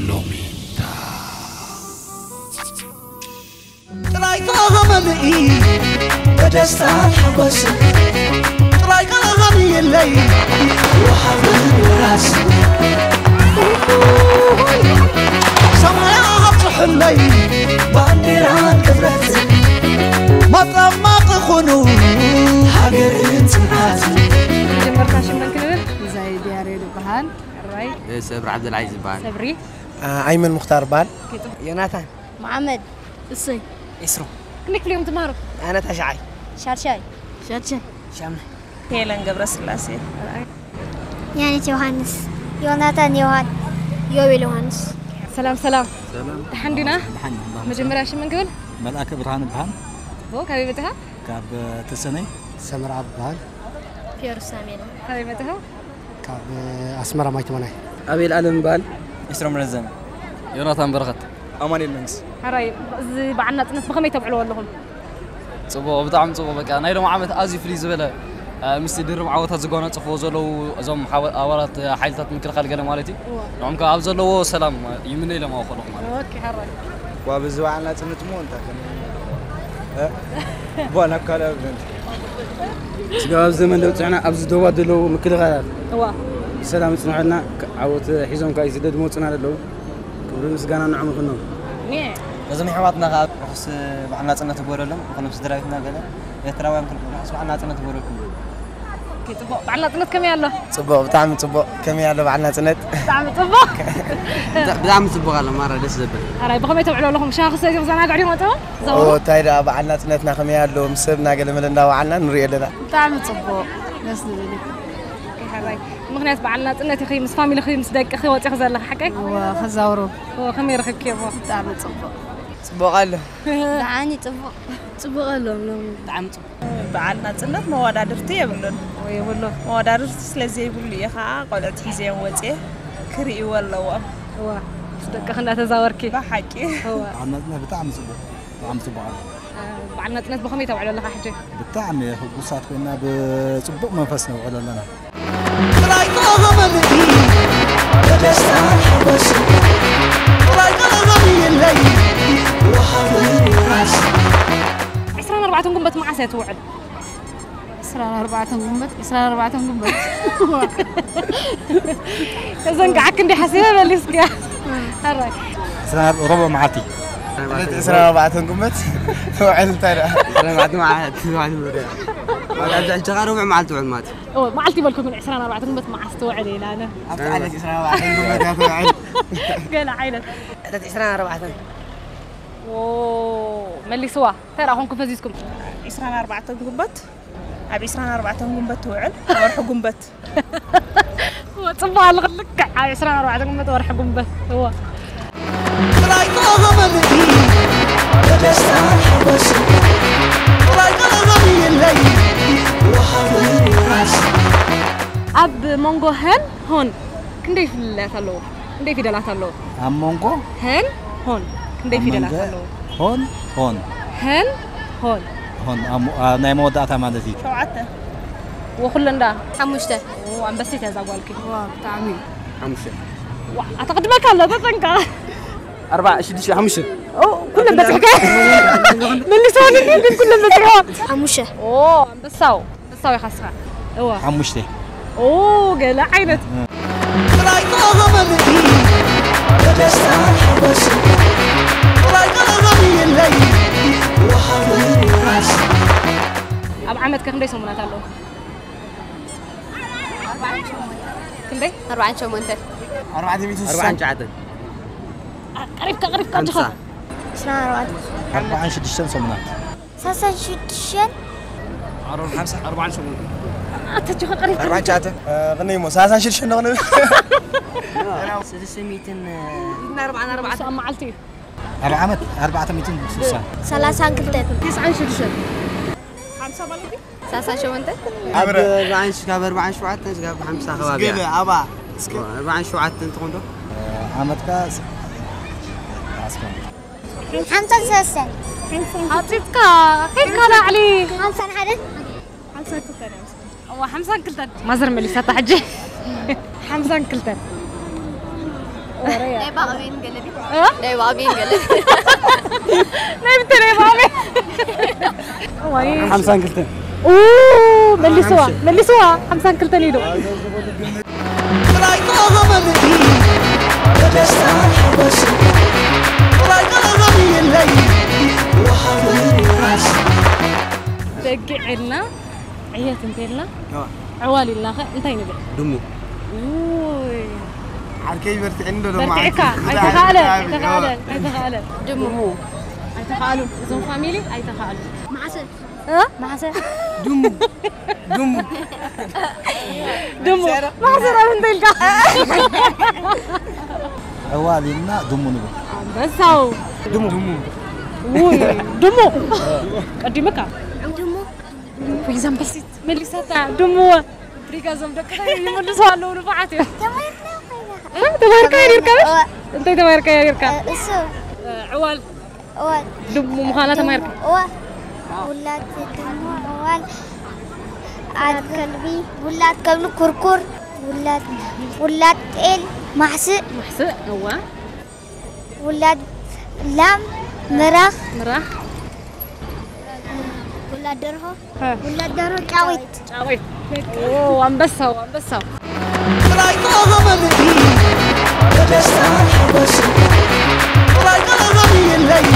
ሎሚታ ጥራይ ተመልኢ ብደስታን ሓጎስን፣ ጥራይ ቃልኻን የለይ ወሃብን ወራስን። ሰማያ ኣብጽሑለይ ባንዴራን ክብረትን፣ መጠማቕ ኹኑ ሃገርን ጽንዓትን። መጀመርታ ሽም መን ክንብል? ዛይድ ያሬድ ይበሃል። ራይ። ሰብሪ ዓብደልዓዚዝ ይበሃል። ሰብሪ። ኣይመን ሙኽታር ይበሃል። ዮናታን። መሓመድ። እሰይ። ኢስሩ። ክንደይ ክፍሊ እዮም ትመሃሩ? ኣነ ታሽዓይ። ሻድሻይ። ሻድሻይ። ሻምናይ። ሄለን ገብረስላሴ። ያኒት ዮሃንስ። ዮናታን ዮሃን። ዮቤል ዮሃንስ። ሰላም ሰላም። ሰላም። ደሓን ዲና? ደሓን፣ ደሓን። መጀመርያ ሽም መን ክብል? መልኣከ ብርሃን እበሃል። ጽቡቕ፣ ካበይ መጺኻ? ካብ ተሰነይ። ሰመር ኣብ እበሃል። ፒዮር ሳሜል። ካበይ መጺኻ? ካብ ኣስመራ ማይ ትመናይ። ኣቤል ኣለም እበሃል። ኢስሮም ረዘነ። ዮናታን በረኸት። ኣማኑኤል መንግስት። ሕራይ፣ እዚ በዓል ናጽነት ብኸመይ ተብዕልዎ ኣለኹም? ጽቡቕ፣ ብጣዕሚ ጽቡቕ። በቃ ናይ ሎሚ ዓመት ኣዝዩ ፍልይ ዝበለ፣ እ፣ ምስቲ ድርብ ዓወታት ዝጓናጸፍዎ ዘለዉ እዞም ሓወ-፣ ኣባላት ሓይልታት ምክልኻል ገለ ማለት እዩ። እዋ። ንዖም ከኣ ኣብ ዘለዎ ሰላም ይምነየሎም ኣብ ከለኹ ማለት እዩ። ኦኬ፣ ሕራይ። ዋ፣ በዚ በዓል ናጽነት እሞ እንታይ ከመይ፣ እ? ዋ፣ ናብ ካልእ ኣብ ዘንድ። ስጋብ ኣብ ዘመን ለውጥዕና ኣብዚ ዶባት ዘለዉ ምክልኻላት እዋ። ብሰላም ይጽንሑልና፣ ክ-፣ ዓወት ሒዞም ከኣ ይስደዱ መጹና ዘለዉ። ክብሪ ምስጋና ንዖም ይኹኖም። ኒዕ። ነዞም ኣሕዋትና ከኣ ርሑስ በዓል ናጽነት ይግበረሎም፣ ንኹሎም ስድራ ቤትና ገለ ኤርትራውያን ኩልኩም ርሑስ በዓል ናጽነት ይግበረልኩም። ኦኬ፣ ጽቡቕ። በዓል ናጽነት ከመይ ኣሎ? ጽቡቕ፣ ብጣዕሚ ጽቡቕ። ከመይ ኣሎ በዓል ናጽነት? ብጣዕሚ ጽቡቕ። ብጣ-፣ ብጣዕሚ ጽቡቕ ኣሎ፣ ማራ ደስ ዘብል። ሕራይ፣ ብኸመይ ተብዕሎ ኣለኹም? ሻሂ ክሰትዩ ክዘናግዑ ድዮም መጺኦም? ኦ፣ ዘውሩ? እንታይ ደኣ በዓል ናጽነትና ከመይ ኣሎ? ምስ ሰብና ገለ መለ እንዳወዓልና ንሪኦ ኣለና። ብጣዕሚ ጽቡቕ፣ ደስ ዝብል እዩ። ኦኬ፣ ሕራይ። ምኽንያት በዓል ናጽነት ኢኺ፣ ምስ ፋሚሊኺ፣ ምስ ደቅኺ ወጺኺ ዘለኺ፣ ሓቀይ? እወ፣ ከዛውሩ። እወ፣ ከመይ ረኺብክዮ እሞ? ብጣዕሚ ጽቡቕ። ጽቡቕ ኣሎ። ደሓን እዩ፣ ጽቡቕ። ጽቡቕ ኣሎ፣ ሎሚ። ብጣዕሚ ጽቡቕ። በዓል ናጽነት መወዳድርቲ የብሉን። ወይ የብሉን። መወዳድርቲ ስለ ዘይብሉ እየ ኸኣ ቆልዑት ሒዘዮም ወጽየ ክርእይዎ ኣለዎም። እዋ፣ ምስ ደቅኺ እንዳተዛወርኪ። ብሓቂ። እዋ። በዓል ናጽነት ብጣዕሚ ጽቡቕ፣ ብጣዕሚ ጽቡቕ ኣሎ። እ፣ በዓል ናጽነት ብኸመይ ተውዕሎ ኣለኻ ሕጂ? ብጣዕሚ ሕጉሳት ኮይና ብጽቡቕ መንፈስ ነውዕሎ ኣለና። ጥራይ ተመልኢ ብደስታን ሓጎስን፣ ጥራይ ቃልኻን የለይ ወሃብን ወራስን። ዕስራን ኣርባዕተን ጉንበት መዓስ እያ ትውዕል? ዕስራን ኣርባዕተን ጉንበት፣ ዕስራን ኣርባዕተን ጉንበት። ተዘንግዓክ እንዲ ሓሲበ መሊስክያ። ሕራይ። ዕስራን ኣርባዕተ፣ ረቡዕ መዓልቲ። ዕለት ዕስራን ኣርባዕተን ጉንበት ትውዕል እንታይ ደኣ? ዕስራን ኣርባዕተ መዓልቲ ትውዕል። ማለት ኣብዚ ሕጂ ኸኣ ረቡዕ መዓልቲ ትውዕል ማለት እዩ። ኦ፣ መዓልቲ ይበልኩ ግን ዕስራን ኣርባዕተን ጉንበት መዓስ ትውዕል ኢለ ኣነ። ኣብቲ ዕለት ዕስራን ኣርባዕተን ጉንበት እያ ትውዕል። ገለ ዓይነት። ዕለት ዕስራን ኣርባዕተን። ኦ፣ መሊስዋ። እንታይ ደኣ ኮንኩም ፈዚዝኩም? ዕስራን ኣርባዕተን ጉንበት፣ ኣብ ዕስራን ኣርባዕተን ጉንበት ትውዕል፣ ወርሒ ጉንበት። እወ፣ ጽቡቕ ኣለኹ፣ ልክዕ ኣብ ዕስራን ኣርባዕተን ጉንበት ወርሒ ጉንበት። እወ። ጥራይ ተመልኢ ብደስታን ሓጎስን፣ ጥራይ ቃልኻን የለይ ወሃብን ወራስን። ኣብ መንጎ ሀን ሆን ክንደይ ፍልልያት ኣለዎ? ክንደይ ፊደላት ኣለዎ? ኣብ መንጎ? ሀን ሆን ክንደይ ኣብ ፊደላት መንጎ ኣለዎ? ሆን፣ ሆን። ሀን ሆን። ሆን፣ ኣብ ሞ-፣ ኣ፣ ናይ መወዳእታ ማለት እዩ። ሸውዓተ። ወኩለን ደኣ? ሓሙሽተ። ኦ፣ ኣንበሲት እያ እዛ ጓልኪ። ዋ፣ ብጣዕሚ። ሓሙሽተ። ዋ፣ ኣታ ቅድመካ ኣሎ፣ ተጠንቀቕ። ኣርባዓ፣ ሽዱሽተ፣ ሓሙሽተ። ኦ፣ ኩለን በጺሕካ። መሊስወን ግን ኩለን በጺሕዋ። ሓሙሽተ። ኦ፣ ኣንበሳው። ሓሳዊ ኻስኻ። እዋ። ሓሙሽተ። ኦ፣ ገለ ዓይነት። ጥራይ ተመልኢ ብደስታን ሓጎስን፣ ጥራይ ቃልኻን የለይ ወሃብን ወራስን። ኣብ ዓመት ከ ክንደይ ሰሙናት ኣለዉ? ክንደይ? ኣርባዓን ሸሞንተን። ኣርባዕተ ሚእቲ ስሳን። ኣርባዓን ትሽዓተን። አ፣ ቀሪብካ፣ ቀሪብካ፣ ሓምሳ። ኣጆኻ። ዕስራን ኣርባዕተን። ኣርባዓን ሽዱሽተን ሰሙናት። ሰላሳን ሽዱሽተን። ኣርባዓን ሸሞንተን። ኣታ ኣጆኻ ቀሪብካ። ኣርባዓን ትሽዓተን። እ፣ ቅንይ እሞ ሰላሳን ሽዱሽተን ዶ ክንብል? ሰለስተ ሚእትን፣ እ፣ ኢድና ኣርባዓን ኣርባዕተን። ኣብ መዓልቲ እዩ። ኣብ ዓመት ኣርባዕተ ሚእትን ስሳን። ሰላሳን ክልተን። ተስዓን ሽዱሽተን። ሓምሳ ማለት እዩ። ሰላሳን ሸሞንተን። ኣብ ኣርባዓን ሽ-፣ ካብ ኣርባዓን ሸውዓተን እስካብ ሓምሳ ከባቢ እያ። ገለ ኣባ፣ እስከ። ኣርባዓን ሸውዓተን ትኾን ዶ? ዓመትካ ስ-፣ ኣስከ። ሓምሳን ሰለስተን። ሓፂፅካ፣ ሄድካ ላዕሊ። ሓምሳን ሓደን። ሓምሳን ክልተን። እዋ፣ ሓምሳን ክልተን። ማዘር መሊሳታ ሕጂ። ሓምሳን ክልተን። ናይ ባቕቤን ገለ ድዩ? እ? ናይ ባቕቤን ገለ ናይ ብተ ናይ ባቕቤ። ዋይ። ሓምሳን ክልተን። ኡ፣ መልስዋ፣ መልስዋ። ሓምሳን ክልተን ኢሉ። ጥራይ ተቐበልኒ ብደስታ ሓጎስ ጥራይ ተቐበልየለይ ወሃቢ ራስ በጊዕ ኢልና፣ ዕየት እንተ ኢልና፣ ዕዋል ኢልናኸ እንታይ ንብል? ድሙ። ውይ። ዓርከይ በርትዕኒ ዶ ደሞ በርቲዕካ። ዓንቺ? ኣይተኻእለን፣ ኣይተኻእለን፣ ኣይተኻእለን። ድሙ ኣይተኻእሉን። እዞም ፋሚሊ ኣይተኻእሉን። መዓሰ እ? መዓሰ? ድሙ ድሙ ድሙ። መዓሰ ራብ እንታይ ኢልካ? ዕዋል ኢልና ድሙ ንብል። ኣንበሳው። ድሙ ድሙ ውይ፣ ድሙ። ቀዲምካ። ድሙ ወይ ዘንበሲት መሊሳታ ድሙ። ሪጋ ዞም ደቅና ይመልሱ ኣለዉ ንፉዓት እዮም። እ? ተማሂርካ ይርከብሽ? እንታይ ተማሂርካ ይርካ? እሱ ዕዋል እወ ድሙ ምዃና ተማሂርካ? እወ ውላድ ድሙ እዋል ኣድ ከልቢ ውላድ ከብሊ ኩርኩር ውላድ ውላድ ጤል ማሕስእ ማሕስእ እዋ ውላድ ላም ምራኽ ምራኽ ውላድ ደርሆ እ። ውላድ ደርሆ ጫዊት ጫወይ። ኦ፣ ኣንበሳው ኣንበሳው። ጥራይ ተቐበልኒ ብደስታ ሓጎስ ጥራይ ተቐበልየለይ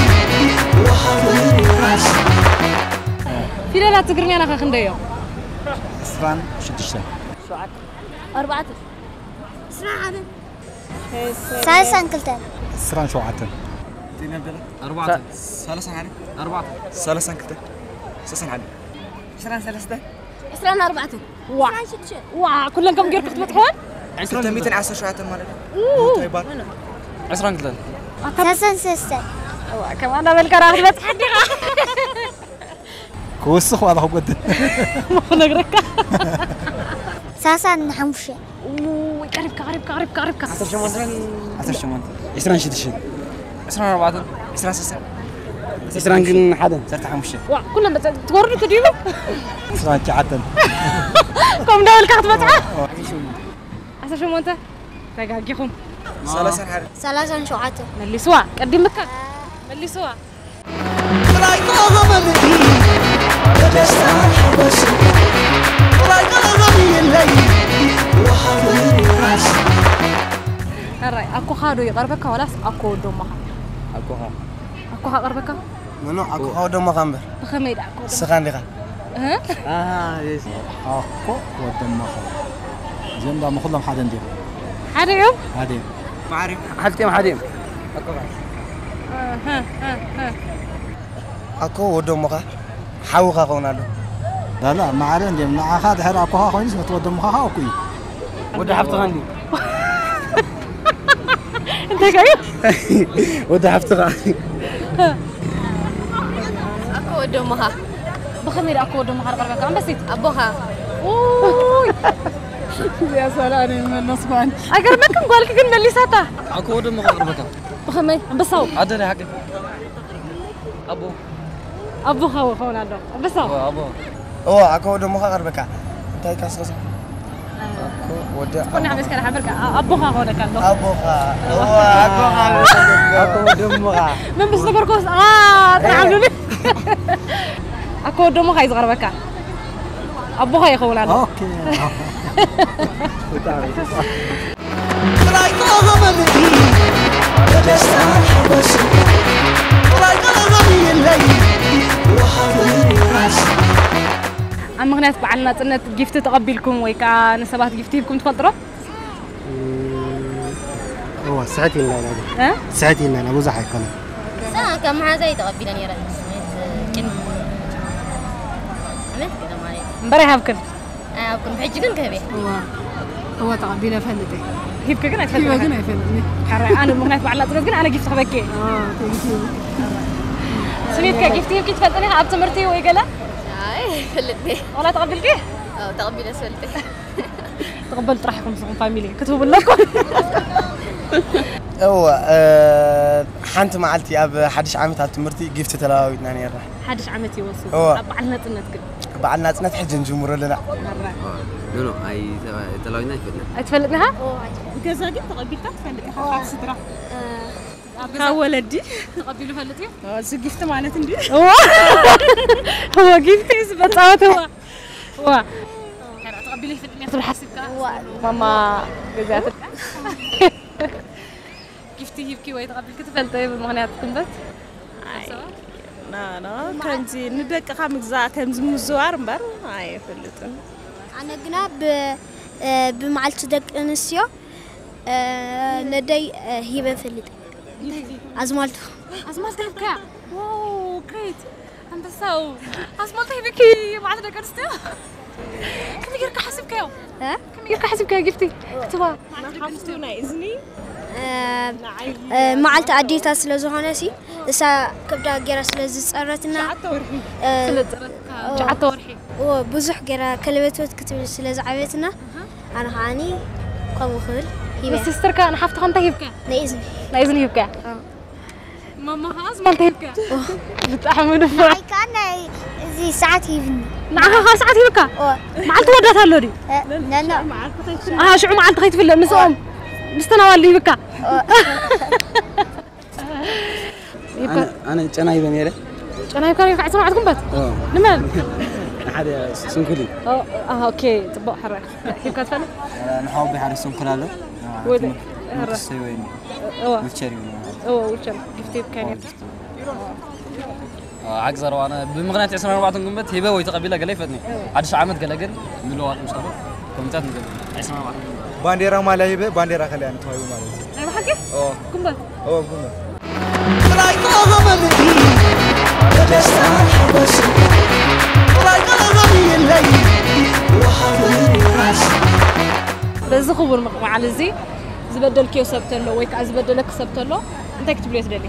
ወሃቢ ራስ ፊደላት ትግርኛና ከ ክንደይ እዮም? ዕስራን ሽዱሽተን። ኣርባዕተ ሳልሳን ክልተን ዕስራን ሸውዓተን። ኣርባዕተ። ሰላሳን ሓደ። ኣርባዕተ። ሰላሳን ክልተ። ሰላሳን ሓደ። ዕስራን ሰለስተ። ዕስራን ኣርባዕተን ዋ ዋ ኩለን ከም ጌርኩ ክትበጽሕወን? ክልተ ሚእትን ዓሰርተ ሸውዓተን ማለት እዩ። እንታይ ይባል? ዕስራን ክልተን። ሳልሳን ሰለስተን ከማና በልካ ራ ክትበጽሕ ዲኻ? ክወስኽ ዋላ ክጎድል። ክነግረካ። ሳልሳን ሓሙሽተን ውይ ቀሪብካ ቀሪብካ ቀሪብካ ቀሪብካ። ዓሰርተ ሸሞንተ። ዕስራን ሽዱሽተን። ዕስራን ኣርባዕተን። ዕስራን ሰለስተን። ዕስራን ግን ሓደን። ዓሰርተ ሓሙሽተ። ዋ ኩለን በጽ- ትወርዱ ትድይቡ? ዕስራን ትሽዓተን። ከም እንዳበልካ ክትበጽሓ? ዓሰርተ ሸሞንተ ተጋጊኹም። ሰላሳን ሓደ። ሰላሳን ሸውዓተን መልስዋ ቀዲምካ መልስዋ። ጥራይ ተቐበልኒ ብደስታ ሓጎስ ጥራይ ተቐበልየለይ ወሃቢ ራስ ሕራይ ኣኮኻ ዶ ይቐርበካ ዋላስ ኣኮ ወዶሞኻ? ኣኮኻ። ኣኮኻ ቀርበካ? ኖኖ ኣኮኻ ወዶሞኻ እምበር ብኸመይ ደኣ ኣኮ ወዶሞ? ስኻ እንዲኻ እህ? ኣሃ፣ የስ። ኣኮ ወዶሞኻ። እዚኦም ዳሞ ኩሎም ሓደ እንዲዮም። ሓደ እዮም? ሓደ እዮም። ማዕሪ። ሓልቲኦም ሓደ እዮም። ኣኮኻ። እህ፣ እህ፣ እህ። ኣኮ ወዶሞኻ ሓውኻ ኸውን ኣሎ ላላ ማዕረ እንዲዮም። ንዓኻ ድሕር ኣኮኻ ኮይኑስ ነቲ ወዶሞኻ ኸዓ ኣኩ እዩ። ወዲ ሓፍትኻ እንዲ። እንታይ ከዩ? ወዲ ሓፍትኻ። ኣኮ ወዶሞኻ ብኸመይ ደኣ ኣኮ ወዶሞኻ ዝቐርበካ ኣንበሲት? ኣቦኻ ውይ እዚኣ ሰላም ይመለስኳን ኣይገርመክን ጓልኪ ግን መሊሳታ ኣኮ ወዶሞኻ ቅርበካ። ብኸመይ ኣንበሳው ኣደ ናይ ሓቂ። ኣቦ። ኣቦኻ ኸውን ኣሎ ኣንበሳው ኣቦ። እወ ኣኮ ወዶሞኻ ቀርበካ እንታይ ካስኸሰ ወደ ኮና መስከረ ሓበርካ ኣቦኻ ኾነካ ኣሎ ኣቦኻ እወ ኣኮኻ ኣኮ ወዶሞኻ። ምን ምስ ነገርኩስ አ ተዓብዱኒ ኣኮ ወዶሞኻ እዩ ዝቐርበካ ኣቦኻ ይኸውን ኣሎ ኦኬ። ጥራይ ተቐበልኒ ብደስታ ሓጎስ ጥራይ ተቐበልየለይ ወሃቢ ራስ ኣብ ምኽንያት በዓል ናፅነት ጊፍቲ ተቐቢልኩም ወይ ከዓ ንሰባት ጊፍቲ ሂብኩም ትፈልጡ ዶ? እዋ ስሕት ኢልና ኢና ግን እ? ስሕት ኢልና ኢና ብዙሕ ኣይኮነን። ሳ ካብ መሓዛይ ተቐቢለ ነይረ ቅድሚ ዓመት ገለ ማለት እዩ። እምበር ኣይሃብክን ኣይሃብኩን ብሕጂ ግን ክህብ እየ። እዋ እዋ ተቐቢለ ፈልጥ እየ። ሂብኪ ግን ሂበ ግን ኣይፈልጥ ኣይፈልጥን እየ። ሓራይ ኣነ ምኽንያት በዓል ናፅነት ግን ኣነ ጊፍቲ ክበኪ እየ አ፣ ቴንኪዩ። ስሜትካ ጊፍቲ ሂብኪ ትፈልጥኒ ኣብ ትምህርቲ ወይ ገለ ኣይ ፈልጥ እየ። ዋላ ተቐቢልኪ ኣው ተቐቢለ ዝፈልጥ እየ። ትቕበሉ ጥራሕ ኢኹም ንስኹም ፋሚሊ ክትህቡ ኣለኩም እወ፣ እ፣ ሓንቲ መዓልቲ ኣብ ሓድሽ ዓመት ኣብ ትምህርቲ ጊፍቲ ተለዋዊጥና ነይርና። ሓድሽ ዓመት ይወስድ። እወ። ኣብ በዓል ናጽነት ግን? በዓል ናጽነት ሕጂ ንጅምሮ ኣለና። ኖ፣ ኖ፣ ኣይ፣ ተባ-፣ ተላዊና ኣይፈልጥን። ኣይትፈልጥን ኢኻ? ብገዛ ግን ተቐቢልካ ትፈልጥ ኢኻ ካብ ስድራ? ካብ ወለዲ። ተቐቢሉ ይፈልጥ እዩ? እዚ ጊፍቲ ማለት እንዲ? እዋ። እዋ፣ ጊፍቲ እዩ ዝበጻወት፣ እዋ። እዋ። ተቐቢሉ ይፈልጥ እዩ ትብል ሓሲብካ? እዋ። ማማ ገዚኣትልካ? ጊፍቲ ሂብኪ ወይ ተቐቢልኪ ትፈልጢ ብምኽንያት ክንበት? ኣይ፣ ና፣ ና፣ ከምዚ ንደቅኻ ምግዛእ፣ ከምዚ ምዝዋር እምበር ኣይፈልጥን። ኣነ ግና ብ-፣ እ፣ ብመዓልቲ ደቂ ኣንስትዮ፣ እ፣ ነደይ፣ እ፣ ሂበ እፈልጥ። ኣዝማልቶ። ኣዝማልቶ ሂብካያ? ዋው፣ ግሬት። ኣንበሳው። ኣዝማልቶ ሂብኪ መዓልቲ ደቂ ኣንስትዮ? ከመይ ጌርካ ሓሲብካዮ? እ? ከመይ ጌርካ ሓሲብካዮ ጊፍቲ ክትባ? መዓልቲ ደቂ ኣንስትዮ ናይ እዝኒ? እ፣ ንዓይ እ፣ መዓልቲ ኣዴታት ስለ ዝኾነ ሲ፣ እሳ ከብዳ ጌራ ስለ ዝጸረትና፣ ሸዓተ ወርሒ። እ፣ ስለ ዝጸረትካ፣ ኦ። ሸዓተ ወርሒ። ኦ፣ ብዙሕ ጌራ ከለበትበት ክትብል ስለ ዝዓበትና፣ ኣነ ከዓኒ ከምኡ ክብል ሂበያ። ንሲስተርካ፣ ንሓፍትኻ እንታይ ሂብካ? ናይ እዝኒ። ናይ እዝኒ ሂብካ? ኦ። ማማ ከኣ ኣዝማልቶ ሂብካ? ኦ። ብጣዕሚ ንፉዕ። ንዓይ ከኣ ናይ እዚ ሰዓት ሂብኒ። ንዓኻ ከኣ ሰዓት ሂብካ? ኦ። መዓልቲ ወዳት ኣሎ ድዩ? እ፣ ነኖ። ኣሃ፣ ሽዑ መዓልቲ ከይትፍለጥ ምስኦም፣ ኦ። ምስተን ኣዋልድ ሂብካ? ኦ። ኣነ፣ ኣነ ጨና ሂበ ነይረ። ጨና ሂብካ ነይርካ ዕስራ መዓልቲ ክንበት? ኦ። ንመን? ንሓደ ስንኩል እዩ። ኦ፣ ኣሃ፣ ኦኬ፣ ጽቡቕ፣ ሕራይ። ሂብካ ትፈልጥ? ንሓወቦይ ሓደ ስንኩል ኣሎ። ወደ-፣ ትምህርቲ፣ ትምህርቲ ሕራይ። ሰይ ወይ ነው። እዋ። ዊልቸር እዩ። እዋ፣ ዊልቸር ጊፍቲ ሂብካ ነይሩ። ጊፍቲ። ዓቂ ዘረባ፣ ኣነ ብምኽንያት ዕስራን ኣርባዕተን ግንቦት ሂበ ወይ ተቐቢለ ገለ ይፈጥኒ። ሓድሽ ዓመት ገለ ግን ምልዋጥ ምስ ከሎ ኮሚታት ንገብር። ዕስራን ኣርባዕተን ግንቦት። ባንዴራ ማልያ ሂበ፣ ባንዴራ ከሊኣ ንተዋሂቡ ማለት እዩ። ናይ ብሓቂ? ኦ። ግንቦት? ኦ፣ ግንቦት። ጥራይ ተቐበልኒ፣ በደስታ ሓጎስ። ጥራይ ተቐበልኒ፣ የለይ፣ ወሃቢ ራስ። በዚ ክቡር በዓል እዚ ዝበደልክዮ ሰብ ተሎ ወይ ከዓ ዝበደለኪ ሰብ ተሎ እንታይ ክትብልዮ ትደሊ?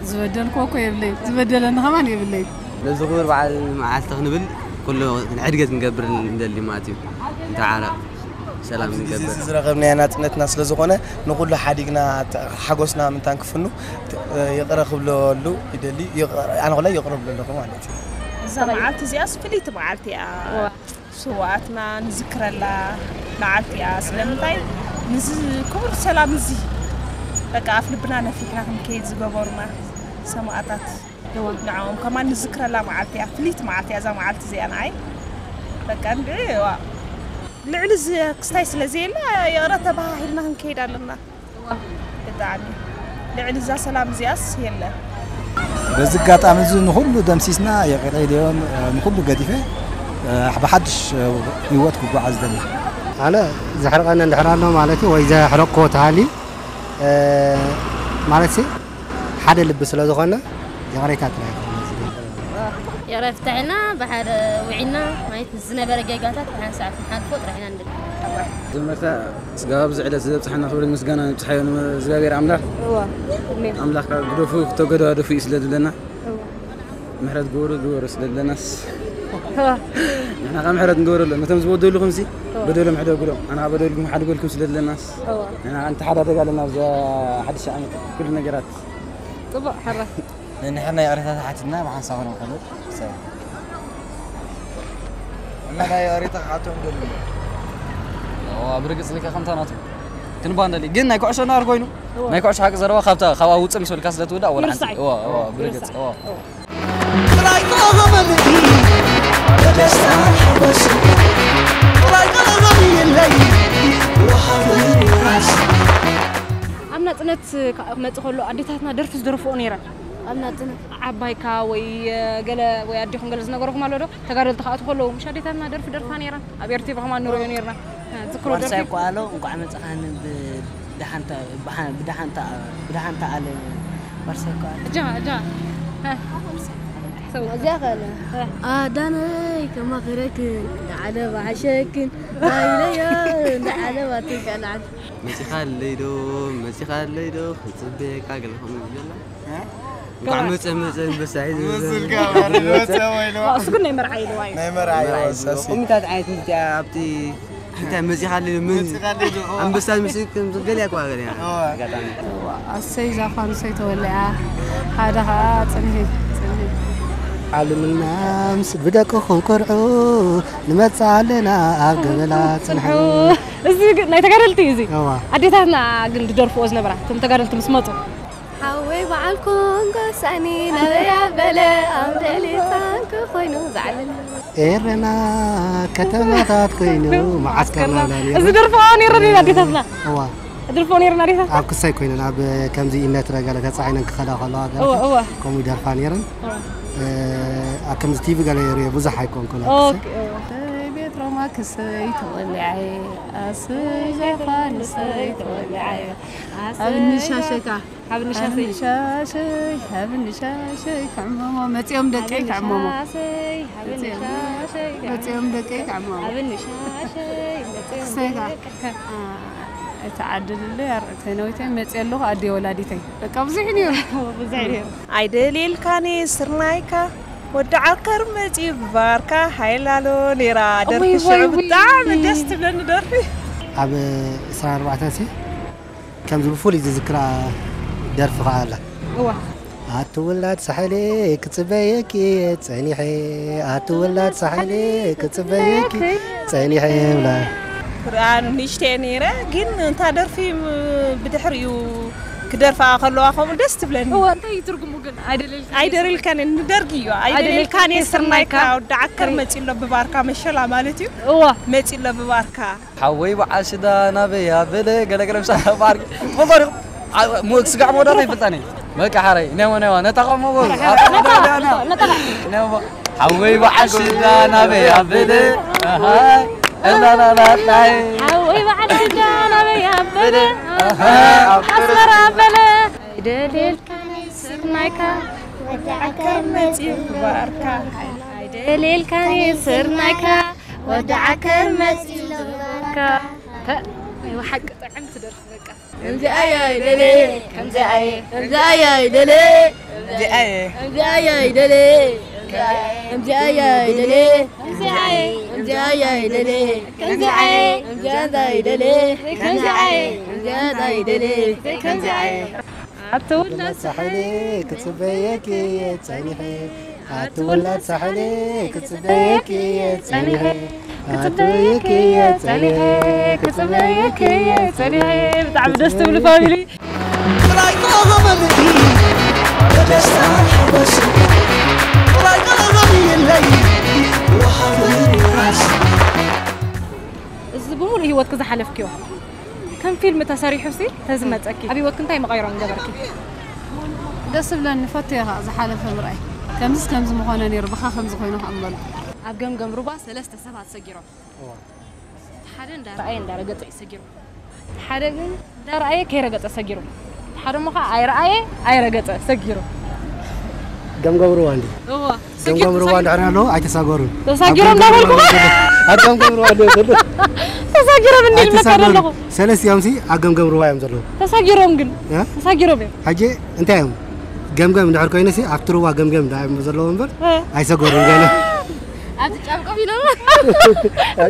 ዝበደልክዎ እኮ የብለይ፣ ዝበደለኒ ከማን የብለይ። ነዚ ክቡር በዓል መዓልቲ ክንብል ኩሉ ዕድገት ክንገብር ንደሊ ማለት እዩ። ንተዓረቕ፣ ሰላም ኣብዚ ግዜ ንገብር። እዚ ዝረኸብናዮ ናጽነትና ስለ ዝኾነ ንኹሉ ሓዲግና ተ-፣ ሓጎስና ምንታን ክፍኑ ት-፣ ይቕረ ክብለሉ ይደሊ። ይቕረ፣ ኣነ ኹላይ ይቕረ ብለለኹ ማለት እዩ። እዛ መዓልቲ እዚኣስ ፍልይቲ መዓልቲ እያ። እዋ። ስውኣትና ንዝክረላ መዓልቲ እያ። ስለምንታይ? ንዚ ክቡር ሰላም እዚ በቃ ኣፍ ልብና ነፊሕና ክንከይድ ዝገበሩና ሰማእታት እዋ። ንዕኦም ከማን ንዝክረላ መዓልቲ እያ። ፍልይቲ መዓልቲ እያ እዛ መዓልቲ እዚኣ ንዓይ። በቃ እንድዒ፣ እዋ። ልዕሊ እዚ ክስታይ ስለ ዘየለ ይቕረ ተባሃሂልና ክንከይድ ኣለና። እዋ። ብጣዕሚ። ልዕሊ እዛ ሰላም እዚኣስ የለን። በዚ ኣጋጣሚ እዚ ንኹሉ ደምሲስና ይቕረ ኢለዮም፣ ንኹሉ ገዲፈ፣ ብሓድሽ ህይወት ክጓዓዝ ደሊ። ኣነ ዘሕርቐኒ እንድሕር ኣሎ ማለት እዩ፣ ወይ ዘሕረቅክዎ ተሃልዩ፣ ማለት ሲ ሓደ ልቢ ስለ ዝኾነ ይቕሬታ ጥራይ። ይቕረ ፍትሕና ብሓደ ውዒልና ማለት ዝነበረ ጌጋታት ብሓንሳእ ክንሓልፎ ጥራሕ ኢና ንደሊ። መጀመርታ ስጋብ ኣብዚ ዕለት ዘብጽሓና ክብርን ምስጋና ንብጽሓዮ ንእግዚኣብሔር ኣምላኽ። እዋ፣ ኣሜን። ኣምላኽ ካብ ግደፉ ክተገዳደፉ እዩ ስለ ዝብለና፣ እዋ። ምሕረት ግበሩ፣ ግበሩ ስለ ዝብለናስ፣ እዋ። ንሕና ካብ ምሕረት ንገበረሎም። ነቶም ዝበደሉኹምሲ፣ እዋ። በደሎም ሕደጉሎም። ኣና በደልኩም ሓድገልኩም ስለ ዝብለናስ፣ እዋ። ንሕና እንተሓዳደግ ኣለና ኣብዛ ሓድሽ ዓመት ኩሉ ነገራት። ጽቡቕ፣ ሕራይ። ንሕና ይቕሬታ ተሓቲትና ብሓንሳብ ክንከዶ ሰብ። እና ናይ ይቕሬታ ክሓቶም ደሊ። ኦ፣ ኣብ ርግጽ ልካ ከምታ ናቱ። ክንባ እንደሊ። ግን ናይ ኩዕሾ ናር ኮይኑ፣ እዎ። ናይ ኩዕሾ ሓቂ ዘረባ ካብታ፣ ካብኣ ውጽእ ምስ በልካ ስለ ትውዳእ፣ ወላ ሓንቲ። ይርሳዕ። እዎ፣ እዎ፣ ብርግጽ፣ ይርሳዕ። እዎ። እዎ። ጥራይ ተቐበልኒ፣ በደስታ ሓጎስ። ጥራይ ተቐበልኒ፣ የለይ፣ ወሃቢ ራስ። ኣብ ናጽነት ክመጽእ ከሎ ኣዴታትና ደርፊ ዝደርፍኦ ነይረን። ኣብ ናጽነት። ዓባይካ ወይ፣ እ፣ ገለ ወይ ኣዴኹም ገለ ዝነገርኩም ኣሎ ዶ? ተጋደልቲ ክኣትዉ ከለዉ፣ ምሽ ኣዴታትና ደርፊ ደርፋ ነይረን። ኣብ ኤርትራ ከማን ንርእዮ ነይርና። እ፣ ዝክሮ ደርፊ። ዋርሳይ ቋሎ፣ እንቋዕ መጻኻኒ ብደሓንታ፣ ብሓ-፣ ብደሓንታ፣ ብደሓንታ ኣለ ዋርሳይ ቋሎ። እጃ፣ እጃ። እ፣ ሰው። እዚኣ ኸለ። እ። ኣዳነይ ከማኽረክን፣ ንዓለባ ሓሸክን፣ ኣይለዮ፣ ንዓለባ ትንቀላዕን። መጺኻለይ ዶ፣ መጺኻለይ ዶ፣ ክጽበየካ ገለ ከምኡ ይብለላ። እ? እንኳዕ መጸ፣ መጸ፣ ኣንበሳ እዩ ዝብል። ይመስልካ፣ ማለት መጸ ወይ ኢልዋ። እሱ ግን ናይ መርዓ ኢልዋ እዩ። ናይ መርዓ እዩ፣ መርዓ እዩ ዝብል። እሳሲ። ከምታት ዓይነት እንድያ ኣብቲ እንታይ መጺኻ ኣለኒ? ምን መጺኻ ኣለኒ? ኣንበሳ ዝመስል ከም ገለ ያቋ ገለ ያ። እዋ። ኣጋጣሚ። እዋ፣ ኣሰይ ዛፋ ንሰይ ተወለያ። ሓደ ኸኣ ጽንሒ፣ ጽንሒ። ዓለምና ምስ ብደቅኹም ኮርዑ፣ ንመጽእ ኣለና ኣብ ገበላ ጽንሑ። እዚ ግን ናይ ተጋደልቲ እዩ እዚ። እዋ። ኣዴታትና ግን ዝደርፍኦ ዝነበራ፣ እቶም ተጋደልቲ ምስ መጡ። ሓወይ በዓል ኮንጎ ሳኒ ናበይ ኣበለ፣ ኣብ ልዕሊ ታንኪ ኮይኑ ዘዕልል። ኤረና ከተማታት ኮይኑ መዓስከርና ብላኒ። እዚ ደርፍኦ ነይረን እየን ኣዴታትና። እዋ። ደርፍኦ ነይረን ኣዴታትና። ኣብ ክሳይ ኮይነን ኣብ ከምዚ ኢነት ረጋለ ተጻዒነን ክኸዳ ከለዋ ገለ እዋ፣ እዋ። ከምኡ ይደርፋ ነይረን። እዋ። እ፣ ኣብ ከምዚ ቲቪ ገለ ይርእዮ ብዙሕ ኣይኮንኩን ኣብ ክሳይ። ኦኬ፣ እዋ። ቤት ሮማ ክሰይ ተወልዐ፣ ኣስይ ጃፋን ክሰይ ተወልዐ፣ ኣብ ንሻሸካ። ሓብኒ ሻሰይ። ሓብኒ ሻሸይ፣ ሓብኒ ሻሸይ፣ ክዕመሞ። መጺኦም ደቀይ ክዕመሞ። ሓብኒ ሻሰይ፣ ሓብኒ መጺኦም፣ ሻሸይ፣ መጺኦም ደቀይ ክዕመሞ። ሓብኒ ሻሸይ፣ መጺኦም ክሰይካ። ደቀይ። አ፣ እተዓድልለይ ኣርዕተይ ነዊተይ መጺ ኣለኹ ኣዴ ወላዲተይ። በቃ ብዙሕ ነይሩ። ብዙሕ ነይሩ። ኣይደልየልካን እየ ስርናይካ፣ ወዲ ዓከር መጺኡ ብባርካ፣ ሃይላሎ ነይራ ደርፊ እውይ፣ ሽዑ እውይ፣ እውይ። ብጣዕሚ ደስ ትብለኒ ደርፊ። ኣብ ዕስራን ኣርባዕተን ሲ ከምዚ ብፍሉይ ዝዝክራ ደርፊ ኸዓ ኣላ። እዋ። ኣቲ ውላድ ሳሕለ ክጽበየኪ ጸኒሐ፣ ኣቲ ውላድ ሳሕለ ክጽበየኪ ጸኒሐ ብላ። ቁርኣን ንእሽተይ ነይረ፣ ግን እንታ ደርፊ ም-፣ ብድሕሪኡ ክደርፋ ከለዋ ከምኡ ደስ ትብለኒ። እዋ፣ እንታይ እዩ ትርጉሙ ግን? ኣይደለልካን ኣይደለልካን ንደርጊ እዩ። ኣይደለልካን ኣይደለልካን ስርናይካ ስርናይካ። ወዲ ዓከር መጺ ኣሎ ብባርካ መሸላ ማለት እዩ። እዋ። መጺ ኣሎ ብባርካ። ሓወይ በዓል ሽዳ ናበይ ኣበለ ገለገለ ምሳ ባርኪ ትፈልጦ ዲኹም? አ-፣ ሞ-፣ ስጋዕ መወዳእታ ይፈልጣኒ። በቃ ሓረይ፣ ነሞ፣ ነሞ፣ ነታ ኸሞ በሉ። ነታ፣ ነታ። ነሞ። ሓወይ በዓል ሽዳ ናበይ ኣበለ፣ ኣሃ፣ እላላላላይ። ሓወይ በዓል ሽዳ ናበይ ኣበለ፣ ኣሃ፣ ኣስመራ ኣበለ። ኣይደልየልካን ስርናይካ፣ ወዲ ዓከር መጺኡ ባርካ። ኣይደልየልካን ስርናይካ፣ ወዲ ዓከር መጺኡ ባርካ። ተ-፣ ናይ ብሓቂ ጥዕምቲ ደርፊ በቃ። ከምዚኣ እያ ይደለ፣ ከምዚኣ እየ፣ ከምዚኣ እያ ይደለ፣ ከምዚኣ እየ፣ ከምዚኣ እያ ይደለ፣ ከምዚኣ እያ ይደለ፣ ከምዚኣ እያ ይደለ፣ ከምዚኣ እየ፣ ከምዚኣ እያ ይደለ፣ ከምዚኣ እየ፣ ከምዚኣ እያ ይደለ፣ ከምዚኣ እየ። ኣቲ ውላድ ሳሕለ ክጽበየኪ እየ ጸኒሐ፣ ኣቲ ውላድ ሳሕለ ክጽበየኪ እየ ጸኒሐ፣ ክጽበየኪ እየ ጸኒሐ፣ ክጽበየኪ እየ ጸኒሐ። ብጣዕሚ ደስ ትብሉ ፋሚሊ። ጥራይ ተቐበልኒ በደስታ ሓጎስ፣ ጥራይ ቀረበኒ የለይ ወሃቢ ራስ። እዚ ብምሉእ ህይወትኪ ዝሓለፍክዮ ከም ፊልም ተሰሪሑ ሲ ተዝመጸኪ ኣብ ህይወትኪ እንታይ መቐይሮ ምገበርኪ? ደስ ዝብለኒ ፈትዮ ኸዓ ዝሓለፈ ምርኣይ። ከምዚስ ከምዚ ምኾነ ነይሩ፣ ብኻ ከምዚ ኮይኑ ኸዓ እምበሉ። ኣብ ገምገም ሩባ ሰለስተ ሰባት ሰጊሮም። እዋ። ሓደ እንዳረኣየ እንዳረገጸ እዩ ሰጊሩ። ሓደ ግን እንዳረኣየ ከይረገጸ ሰጊሩ። ሓደ እሞ ኸዓ ኣይረኣየ ኣይረገጸ ሰጊሩ። ገምገም ሩባ እንዲ። እዋ። ገምገም ሩባ እንድሕር ኣለዉ ኣይተሳገሩን። ተሳጊሮም ኣብ ገምገም እንዳበልኩ። ሩባ ዘለዉ። ኣብ ገምገም ሩባ ኣለዉ ዘለዉ። ተሳጊሮም እንዲ ዝመካ ኣይተሳገሩን። ዘለኹ። ሰለስቲኦም ሲ ኣብ ገምገም ሩባ እዮም ዘለዉ። ተሳጊሮም ግን። እ? ተሳጊሮም እዮም። ሕጂ እንታይ እዮም? ገምገም እንድሕር ኮይነ ሲ ኣብቲ ሩባ ገምገም እንዳ እዮም ዘለዉ እምበር እ። ኣይሰገሩን ገና። ኣብቲ ጫፍ ኮፍ ኢሎም። ኣብ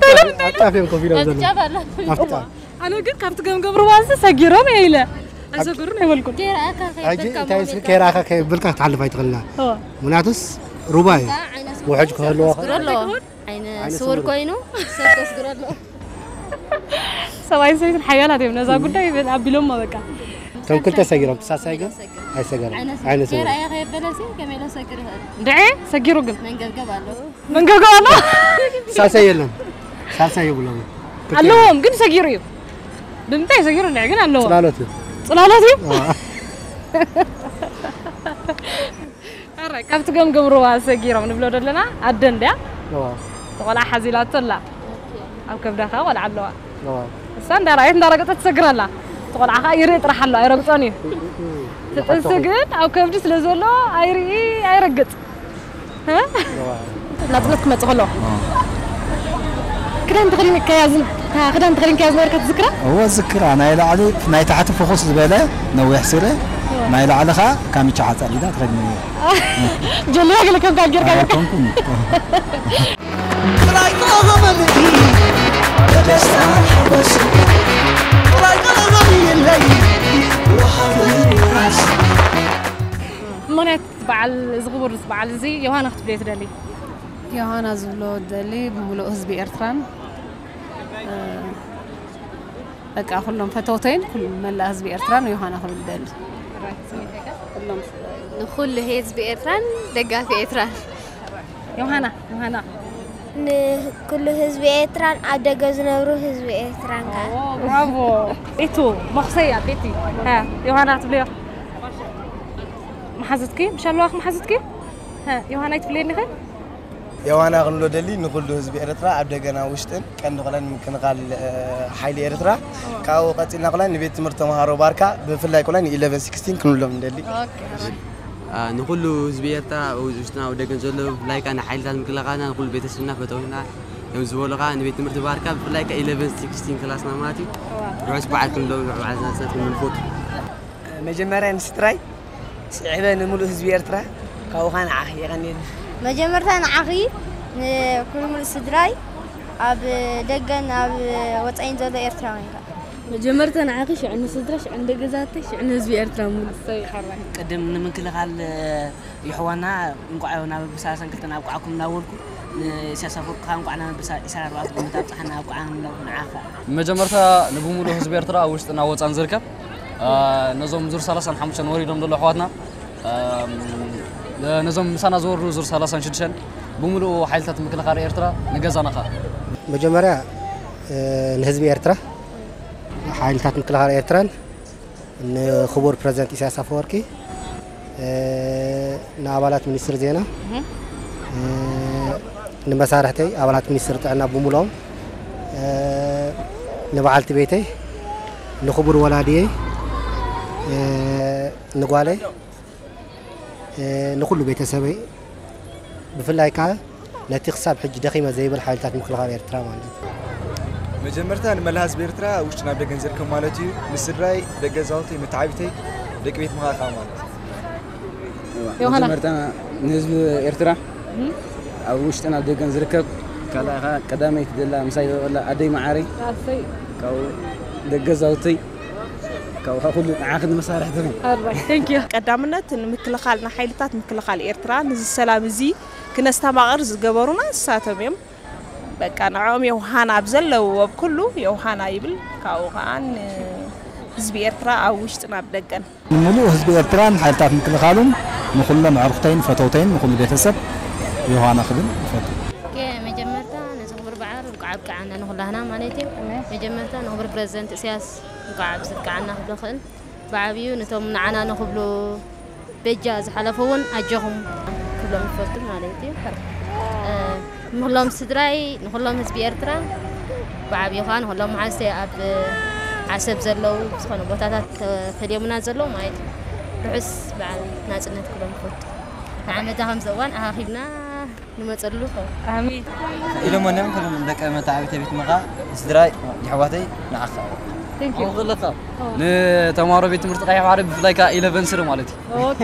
ጫፍ፣ ኣብ ጫፍ እዮም ኮፍ ኢሎም ኣብቲ ዘለዉ። ጫፍ ኣሎ። ኣብቲ ጫፍ። ኣነ ግን ካብቲ ገምገም ሩባ እዚ ሰጊሮም እየ ኢለ። ኣይሰገሩን ኣይበልኩን። ከይረኣካ ሕጂ ከይብልካ እንታይ ማለት ሲ እዩ። ከይረኣካ ከይብልካ ክትሓልፍ ኣይትኽእልና። እዋ። ምክንያቱስ ሩባ እዩ። ከዓ ዓይነ ስውር ውሕጅ ክህልዎ ሰብ ከስግሮ ኣለዎ። ዓይነ ዓይነ ስውር ስውር። ኮይኑ ሰብ ከስግሮ ኣለዎ። ሰብኣይን ሰበይትን ሓያላት እዮም ነዛ ጉዳይ ኣቢሎሞ በቃ። እቶም ክልተ ሰጊሮም፣ ሳሳይ ግን ኣይሰገረን። ዓይነ ስውር። ዓይነ ስውር። ከይረኣየ ከየበለ ሲ ከመይ ኢሉ ሰግር ይኽእል? እንድዒ ሰጊሩ ግን። መንገብገብ ኣለዎ። መንገብገብ ኣሎ? ሳልሳይ የለን። ሳልሳይ የብሎም። ኣለዎም፣ ግን ሰጊሩ እዩ። ብምንታይ ሰጊሩ እንድዒ ግን ኣለዎ። ጽላሎት እዩ። ጽላሎት እዩ? ኣዎ። ኣረ፣ ካብቲ ገምገም ሩባ ሰጊሮም ንብሎ ደለና፣ ኣደ እንድያ። ኣዎ። እቲ ቆልዓ ሓዚላቶ ኣላ። ኣብ ከብዳ ከኣ ቆልዓ ኣለዋ። ኣዎ። እሳ እንዳረኣየት እንዳረገጸት ትሰግር ኣላ። እቲ ቆልዓ ከኣ ይርኢ ጥራሕ ኣሎ፣ ኣይረግጾን እዩ። እቲ ጥንሲ ግን ኣብ ከብዲ ስለ ዘሎ ኣይርኢ፣ ኣይረግጽ። እ? ናጽነት ክመጽእ ከሎ። እ። ክዳን ተኸዲንካያ ዝን-፣ እታ ክዳን ተኸዲንካያ ዝነበርካ ትዝክራ? እወ፣ ዝክራ። ናይ ላዕሊ፣ ናይ ታሕቲ ፍኹስ ዝበለ ነዊሕ ስረ፣ እወ። ናይ ላዕሊ ኸኣ ካምቻ ሓጻር ኢዳ ተኸዲነ እየ። ጀልያ ገለ ከምካ ጌርካ ጌርካ። ኣይኮንኩን። ጥራይ ተቐበልኒ፣ ብደስታ ሓጎስ ጥራይ ቀረባኒ የለይ ወሃብን ወራሲ። ምኽንያት በዓል፣ እዚ ክቡር በዓል እዚ ዮሃና ክትብልዮ ትደሊ? ዮሃና ዝብሎ ደሊ ብምሉእ ህዝቢ ኤርትራን፣ እ፣ በቃ ኩሎም ፈተውተይን ኩል መላእ ህዝቢ ኤርትራን ዮሃና ክብል ደሊ። ኩሎም ንኹሉ ህዝቢ ኤርትራን ደጋፊ ኤርትራን። ዮሃና፣ ዮሃና። ንኩሉ ህዝቢ ኤርትራን ኣብ ደገ ዝነብሩ ህዝቢ ኤርትራን ከኣ። ኦ፣ ብራቮ። ቤቱ፣ መኽሰያ፣ ቤቲ። ሃ፣ ዮሃና ክትብልዮ? መሓዙትኪ፣ ምሽ ኣለዋኺ መሓዙትኪ? ሃ፣ ዮሃና ኣይትብልየኒ ኸ? ዮሃና ክንብሎ ደሊ ንኹሉ ህዝቢ ኤርትራ ኣብ ደገና ውሽጥን ቀንዲ ቆላን ምክንኻል፣ እ፣ ሓይሊ ኤርትራ። ካብኡ ቀጺልና ቆላን ንቤት ትምህርቲ ተምሃሮ ባርካ፣ ብፍላይ ቆላን ኢለቨን ሲክስቲን ክንብሎም ንደሊ። ኦኬ። አ፣ ንኹሉ ህዝቢ ኤርትራ፣ ኣብ ውሽጥና ኣብ ደገን ዘሎ፣ ብፍላይ ከኣ ንሓይልታት ምክልኻልና፣ ንኹሉ ቤተሰብና፣ ፈተውትና፣ ከም ዝበሉ ከኣ ንቤት ትምህርቲ ባርካ፣ ብፍላይ ከኣ ኢለቨን ሲክስቲን ክላስና ማለት እዩ። እዋ። ርሑስ በዓል ክንብሎም፣ ርሑስ በዓል ናጽነት ክንብል ንፈቱ። መጀመርያ ንስድራይ፣ ስዒበ ንምሉእ ህዝቢ ኤርትራ፣ ካብኡ ከኣ ንዓኺ የቐንየልና። መጀመርታ ንዓኺ፣ ንኩሉ ምሉእ ስድራይ፣ ኣብ ደገን ኣብ ወጻኢን ዘሎ ኤርትራውያን ከኣ። መጀመርታ ንዓኺ፣ ሽዑ ንስድራ፣ ሽዑ ንደገዛተይ፣ ሽዑ ንህዝቢ ኤርትራ ምሉእ። እሰይ፣ ሓራይ። ቅድም ንምክልኻል የሕዋና እንቋዕ ናብ ብሳልሳን ክልተን ኣብቃዓኩም እናበልኩ፣ ንኢሳያስ ኣፈወርቂ ከኣ እንቋዕ ናብ ብሳ-፣ ኢሳያስ ኣርባዕተ ዓመት ኣብጽሓና ኣብቃዓና እናበልኩ ንዓኻ። መጀመርታ ንብምሉእ ህዝቢ ኤርትራ ኣብ ውሽጥን ኣብ ወጻን ዝርከብ፣ አ፣ ነዞም ዙር ሰላሳን ሓሙሽተን ወሪዶም ዘለዉ ኣሕዋትና፣ አ፣ ነዞም ምሳና ዝወርዱ ዙር ሰላሳን ሽዱሽተን ብምሉኡ ሓይልታት ምክልኻል ኤርትራ ንገዛና ከኣ። መጀመርያ፣ እ፣ ንህዝቢ ኤርትራ፣ ሓይልታት ምክልኻል ኤርትራን ንክቡር ፕረዚደንት ኢሳያስ ኣፈወርቂ፣ እ፣ ንኣባላት ሚኒስትሪ ዜና፣ እህ። እ፣ ንመሳርሕተይ ኣባላት ሚኒስትሪ ጥዕና ብምሉኦም፣ እ፣ ንበዓልቲ ቤተይ፣ ንክቡር ወላዲየይ፣ እ፣ ንጓለይ፣ እ፣ ንኹሉ ቤተሰበይ፣ ብፍላይ ከኣ ነቲ ክሳብ ሕጂ ደኺመ ዘይብል ሓይልታት ምክልኻል ኤርትራ ማለት እዩ። መጀመርታ ንመላእ ህዝቢ ኤርትራ ኣብ ውሽጥን ኣብ ደገን ዝርከብ ማለት እዩ። ንስድራይ፣ ደገ ዛውተይ፣ መተዓቢተይ፣ ደቂ ቤት ምኻኻ ማለት እዩ። እዋ፣ ዮሃና። መጀመርታ ንህዝቢ ኤርትራ እም። ኣብ ውሽጥን ኣብ ደገን ዝርከብ፣ ካልኣ ኸኣ ቀዳመይቲ ዘላ ምሳይ ዘበላ ኣደይ መዓረይ፣ ኣሰይ። ካብኡ ደገ ዛውተይ፣ ካብኡ ኸኣ ኩሉ ንዓኺ ንመሳርሕትኺ። ኣራይ፣ thank you። ቀዳምነት ንምክልኻል፣ ንሓይልታት ምክልኻል ኤርትራ፣ ነዚ ሰላም እዚ ክነስተማቕር ዝገበሩና ንሳቶም እዮም። በቃ ንዕኦም ዮሃና ኣብ ዘለውዎ ኣብ ኩሉ ዮሃና ይብል። ካብኡ ኸኣ ንህዝቢ ኤርትራ ኣብ ውሽጥን ኣብ ደገን። ንምሉእ ህዝቢ ኤርትራን ሓይልታት ምክልኻሉን፣ ንኹሎም ኣዕሩኽተይን ፈተውተይን፣ ንኹሉ ቤተሰብ ዮሃና ክብል ይፈቱ። ኦኬ፣ መጀመርታ ነዚ ክቡር በዓል እንቋዕ ኣብቅዓና ንኹላህና ማለት እዩ። ኣሜን። መጀመርታ ንክቡር ፕረዚደንት ኢሳያስ እንቋዕ ኣብዚ ኣብቅዓና ክብሎ እኽእል። ብዓብዩ ነቶም ንዓና ንኽብሉ በጃ ዝሓለፉ እውን ኣጆኹም ክብሎም ይፈቱ ማለት እዩ። እ፣ ንኹሎም ስድራይ፣ ንኹሎም ህዝቢ ኤርትራ፣ ብዓብዩ ኸኣ ንኹሎም መሓዝተይ ኣብ ዓሰብ ዘለዉ፣ ዝኾነ ቦታታት ተፈልዮምና ዘለዉ ማለት እዩ። ርሑስ በዓል ናጽነት ክብሎም ይፈቱ። ንዓመታ ከምዚ እዋን ኣኻኺብና ንመጸሉ ኸው። ኣሜን። ኢሎሞንም ኩሎም ደቂ መተዓቢተ ቤት ምኻ ስድራይ የሕዋተይ ንዓኻ። Thank you። ንተማሃሮ ቤት ትምህርቲ ቀይሕ ባሕሪ ብፍላይ ከኣ ኢለቨን ስሪ ማለት እዩ። ኦኬ፣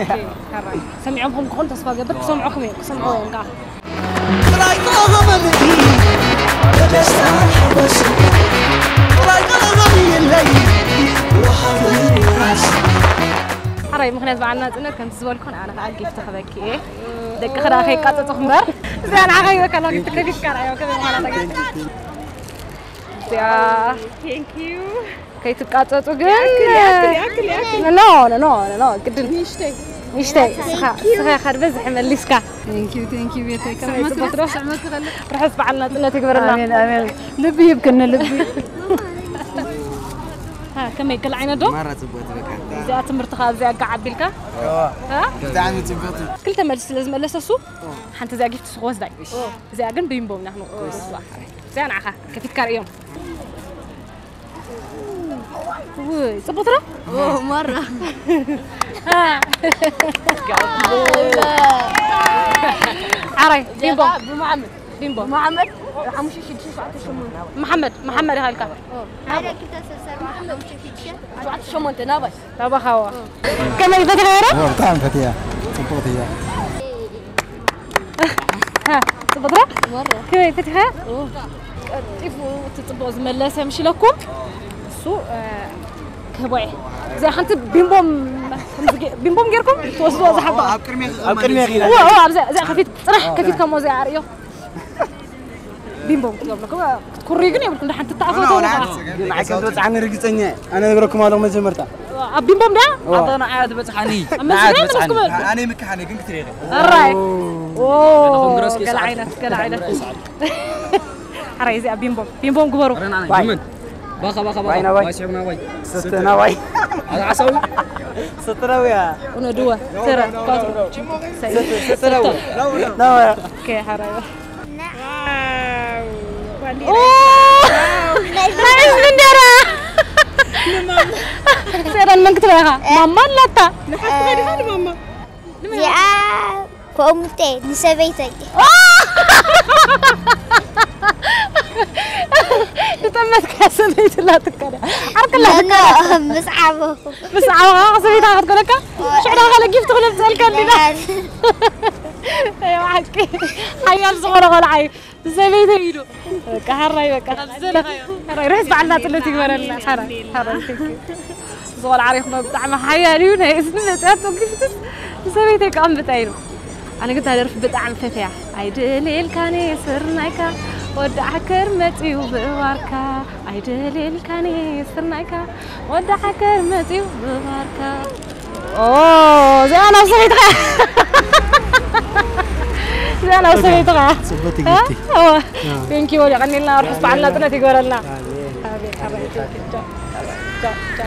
ሓራይ። ሰሚዖምኹም ክኾኑ ተስፋ ገብር፣ ክሰምዑኹም እዮም፣ ክሰምዑ እዮም ከኣ። ጥራይ ተቐበልኒ፣ ብደስታ ሓጎስ። ጥራይ ቀረባኒ የለይ፣ ወሃብን ወራሲ። ሓራይ፣ ምኽንያት በዓል ናጽነት ከምቲ ዝበልኩ፣ ኣነ ከኣ ጊፍቲ ክበኪ እየ። ደቅኺ ደኣ ከይቃጸጹ እምበር። እዚኣ ንዓኻ ሂበካ ኣለኹ፣ ጊፍቲ ከፊትካ ርኣዮ፣ ከመይ ምዃና ተገይርካ። እዚኣ Thank you። ከይትቃጸጹ ግን። ያክል፣ ያክል፣ ያክል፣ ያክል። ኖ፣ ኖ፣ ኖ፣ ኖ፣ ግድን። ንእሽተይ። ንእሽተይ፣ ስኻ፣ ስኻ ኢኻ ዝበዝሕ መሊስካ። Thank you፣ thank you፣ ቤተይ። ከመይ ከመይ ጽቡቕ ዶ? ስዕመኪ ከለ። ርሑስ በዓል ናጽነት ይግበረልና። ኣሜን፣ ኣሜን። ልቢ ይብክኒ፣ ልቢ። ሃ፣ ከመይ፣ ገለ ዓይነት ዶ? ማራ ጽቡቕ ትበካ። እዚኣ ትምህርቲ ካብ እዚኣ ጋዕ ኣቢልካ? እዋ። ሃ? ብጣዕሚ ጽቡቕቲ። ክልተ መልሲ ስለ ዝመለሰ እሱ፣ ሓንቲ እዚኣ ጊፍቲ እሱ ክወስዳ እዩ። እዚኣ ግን ብይንቦም ኢና ክንወስዳ። እዚኣ ንዓኻ፣ ከፊትካ ርእዮም። ውይ፣ ጽቡቕ ትረኣ? ኦ፣ ማራ። ዓራይ፣ ቢምቦ። ብመሓመድ። ቢምቦ። መሓመድ፣ ሓሙሽተ፣ ሽዱሽተ፣ ሸውዓተ፣ ሸሞንተ። መሓመድ፣ መሓመድ ኢኻ ኢልካ። ሓደ፣ ክልተ፣ ሰለስተ፣ ኣርባዕተ፣ ሓሙሽተ፣ ሽዱሽተ፣ ሸውዓተ፣ ሸሞንተ፣ ናባይ። ናባኻ፣ እዋ። ከመይ ፈቲኻ ዶ? ኦ፣ ብጣዕሚ ፈትያ። ጽቡቕቲ እያ። ሃ፣ ጽቡቕ ትረኣ? ማራ። ከመይ ፈቲኻ? ኦ። ቀልጢፉ እቲ ጽቡቕ ዝመለሰ ምሽ ኢለኩም። እሱ ክህቦ እየ። እዚኣ ሓንቲ ቢምቦም፣ ከምዚ ገ- ቢምቦም ጌርኩም ትወስድዎ። ዝሓባ ኣብ ቅድሜ ኣብ ቅድሜ ኺና። እዎ፣ እዎ፣ ኣብዚኣ እዚኣ ከፊት ጽራሕ ከፊት ከምኡ እዚኣ ኣርእዮ። ቢምቦም ክትብለኩም ክትኩሪ ግን የብልኩም። እንዳ ሓንቲ ተኣፈቶ። ግን ዓይ ከም ትበጽሓኒ ርግጸኛ እየ። ኣነ ነግረኩም ኣለኹ መጀመርታ። ኣብ ቢምቦም ድያ? ኣታ ንዓያ ትበጽሓኒ። ኣብ መስገን ንዓያ ትበጽሓኒ። መስኩመል። ኣነ ምክሓነ ግን ክትሪኢ። ኣራይ። ኦ፣ ገለ ዓይነት፣ ገለ ዓይነት። ኣራይ፣ እዚኣ ቢምቦም፣ ቢምቦም ግበሩ። ባይ። ጅምን። ባኻ፣ ባኻ፣ ባኻ። ባይ ናባይ። ባይ፣ ሲዕብ ናባይ። ስተ ናባይ። ኣዛ ዓሳዊ። ስተ ናባይ። ኡኖ፣ ድወ፣ ትረ፣ ኳትሮ። ሰይ። ስተ ናባይ። ናባይ። ኦኬ፣ ሓራይ። ዋው፣ ባንዲራ። ኦ፣ ናይ ህዝቢ እንጀራ። ሰይጣን መን ክትበላኻ? ማማ ኣላታ። ንሓፍትኻ ዲኻ ንማማ? እዚኣ ኮሙቴ ንሰበይተይ። ዝጠመትካ ሰበይቲ ኣላትካ ድያ? ዓርክላ ኖ፣ ኖ፣ ምስ ዓበኹ። ምስ ዓበኻ ሰበይታ ክትኮነካ? ሽዕዳ ካልእ ጊፍት ክነምጽኣልካ እንዲና። ኣይ፣ ሓቂ። ሓያል ዝኾነ ቆልዓ እዩ። ሰበይተይ ኢሉ። በቃ፣ ሓራይ፣ በቃ። ኣብዚ ዘለኻዮ። ሓራይ፣ ርሑስ በዓል ናጽነት ይግበረልና። ሓራይ፣ ሓራይ፣ thank you። እዚ ቆልዓ ሪኹሞ ብጣዕሚ ሓያል እዩ። ናይ እዝኒ መጽያቶ ጊፍትስ ንሰበይተይ ከቐምጣ ኢሉ። ኣነ ግን እታ ደርፊ ብጣዕሚ ፈተያ። ኣይደልየልካን እየ ስርናይካ፣ ወዲ ዓከር መጽዩ ብዋርካ። ኣይደልየልካን እየ ስርናይካ፣ ወዲ ዓከር መጽዩ ብዋርካ። ኦ፣ እዚኣ ናብ ሰበይትኻ። እዚኣ ናብ ሰበይትኻ። ጽቡቅ ትግስቲ። እ? እወ። አ። Thank you፣ የቐንየልና፣ ርሑስ በዓል ናጽነት ይግበረልና። ኣሜን። ኣሜን፣ ኣሜን፣ thank you። ቻው፣ ቻው፣ ቻው።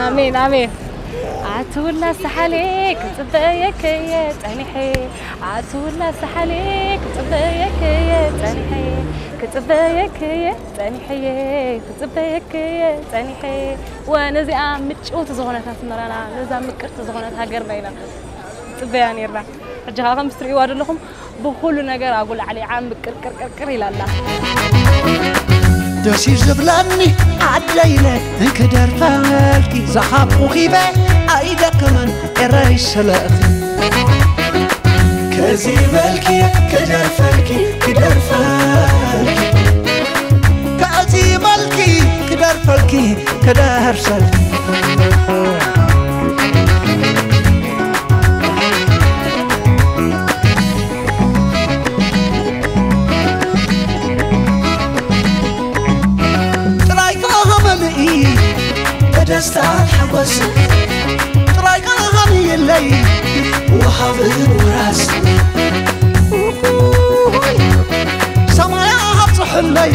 ኣሜን፣ ኣሜን። ኣትውላ ሰሓሌ ክጽበየክየ ጸኒሐ፣ ኣትውላ ሰሓሌ ክጽበየክየ ጸኒሐ፣ ክጽበየክየ ጸኒሐየ፣ ክጽበየክየ ጸኒሐ። ወ፣ ነዚኣ ምጭውቲ ዝኾነት ኣስመራና፣ ነዛ ምቅርቲ ዝኾነት ሃገርና ኢና ጽበያ ኔርና። ሕጂ ኸኣ ከም ትርእይዋ ዘለኹም ብኹሉ ነገር ኣጉል ዓሊዓ ምቅርቅርቅርቅር ኢላ ኣላ። ደስ እዩ ዝብለኒ ዓደይለ እንክደርፈልኪ፣ ዝሓቁ ኺበ ኣይደክምን ኤረይ ስለኺ። ከዚ በልኪ ክደርፈልኪ፣ ክደርፈልኪ፣ ከዚ በልኪ ክደርፈልኪ፣ ክደርፈልኪ። ጥራይ ከኣ መልኢ ብደስታን ሓጎስን፣ ጥራይ ከኣ ሃብየለይ ወሃብን ወራስን። ሰማያ ኣብጽሑለይ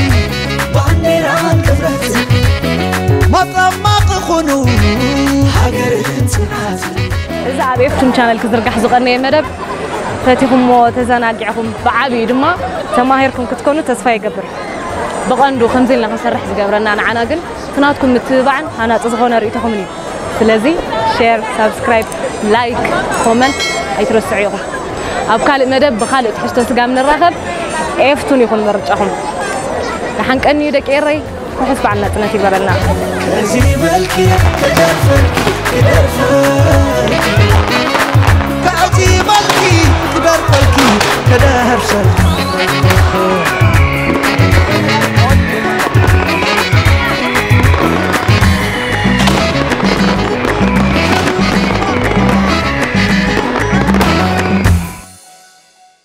ባንዴራን ክብረትን፣ መጠመቂ ኩኑ ሃገርን ጽንዓትን። እዚ ኣብ ኤፍቱን ቻነል ክዝርጋሕ ዝቐነየ መደብ ፈቲኹምዎ፣ ተዘናጊዕኹም፣ ብዓቢኡ ድማ ተማሂርኩም ክትኮኑ ተስፋ ይገብር። ብቐንዱ ከምዚ ኢልና ክንሰርሕ ዝገብረና ንዓና ግን እቲ ናትኩም ምትብባዕን ሃናጺ ዝኾነ ርእይቶኹምን እዩ። ስለዚ ሼር፣ ሳብስክራይብ፣ ላይክ፣ ኮመንት ኣይትረስዑ ኢኹም። ኣብ ካልእ መደብ ብኻልእ ትሕዝቶ ስጋብ ንራኸብ፣ ኤፍቱን ይኹን ምርጫኹም። ደሓን ቀንዩ ደቂ ኤረይ። ርሑስ በዓል ናጽነት ይግበረልና። ከዚ በልኪ ክደርፈልኪ፣ ክደርፈልኪ፣ ከዚ በልኪ ክደርፈልኪ፣ ክደርፈልኪ።